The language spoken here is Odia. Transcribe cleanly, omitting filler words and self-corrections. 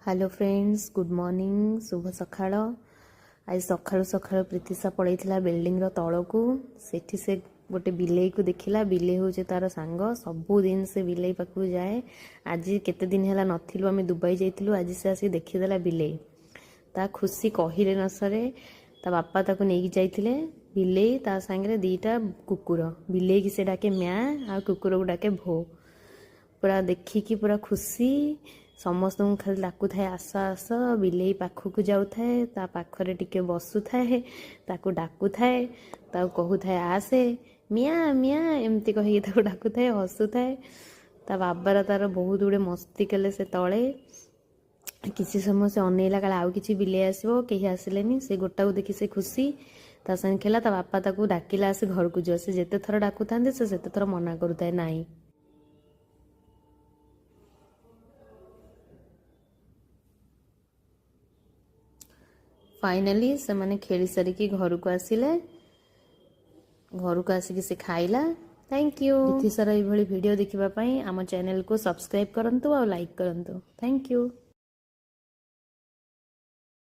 ହ୍ୟାଲୋ ଫ୍ରେଣ୍ଡସ୍, ଗୁଡ଼୍ ମର୍ଣ୍ଣିଂ, ଶୁଭ ସକାଳ। ଆଜି ସକାଳୁ ସକାଳୁ ପ୍ରୀତିଶା ପଳେଇଥିଲା ବିଲ୍ଡିଂର ତଳକୁ। ସେଠି ସେ ଗୋଟେ ବିଲେଇକୁ ଦେଖିଲା। ବିଲେଇ ହେଉଛି ତାର ସାଙ୍ଗ। ସବୁଦିନ ସେ ବିଲେଇ ପାଖକୁ ଯାଏ। ଆଜି କେତେ ଦିନ ହେଲା ନଥିଲୁ, ଆମେ ଦୁବାଇ ଯାଇଥିଲୁ। ଆଜି ସେ ଆସିକି ଦେଖିଦେଲା ବିଲେଇ, ତା ଖୁସି କହିଲେ ନ ସରେ। ତା ବାପା ତାକୁ ନେଇକି ଯାଇଥିଲେ। ବିଲେଇ, ତା ସାଙ୍ଗରେ ଦୁଇଟା କୁକୁର। ବିଲେଇକି ସେ ଡାକେ ମ୍ୟା ଆଉ କୁକୁରକୁ ଡାକେ ଭୋ। ପୁରା ଦେଖିକି ପୁରା ଖୁସି। ସମସ୍ତଙ୍କୁ ଖାଲି ଡାକୁଥାଏ, ଆସ ଆସ। ବିଲେଇ ପାଖକୁ ଯାଉଥାଏ, ତା ପାଖରେ ଟିକେ ବସୁଥାଏ, ତାକୁ ଡାକୁଥାଏ, ତାକୁ କହୁଥାଏ ଆସେ, ମିଆଁ ମିଆଁ ଏମିତି କହିକି ତାକୁ ଡାକୁଥାଏ, ହସୁଥାଏ। ତା ବାବାର ତାର ବହୁତ ଗୁଡ଼ିଏ ମସ୍ତି କଲେ ସେ ତଳେ। କିଛି ସମୟ ସେ ଅନେଇଲା, କାଳେ ଆଉ କିଛି ବିଲେଇ ଆସିବ। କେହି ଆସିଲେନି। ସେ ଗୋଟାକୁ ଦେଖି ସେ ଖୁସି, ତା ସାଙ୍ଗେ ଖେଳିଲା। ତା ବାପା ତାକୁ ଡାକିଲା, ଆସି ଘରକୁ ଯିବ। ସେ ଯେତେ ଥର ଡାକୁଥାନ୍ତି, ସେ ସେତେ ଥର ମନା କରୁଥାଏ, ନାହିଁ। ଫାଇନାଲି ସେମାନେ ଖେଳି ସାରିକି ଘରକୁ ଆସିଲେ। ଘରକୁ ଆସିକି ସେ ଖାଇଲା। Thank you. ସାରା ଏଇଭଳି ଭିଡ଼ିଓ ଦେଖିବା ପାଇଁ ଆମ ଚ୍ୟାନେଲକୁ ସବସ୍କ୍ରାଇବ୍ କରନ୍ତୁ ଆଉ ଲାଇକ୍ କରନ୍ତୁ। Thank you.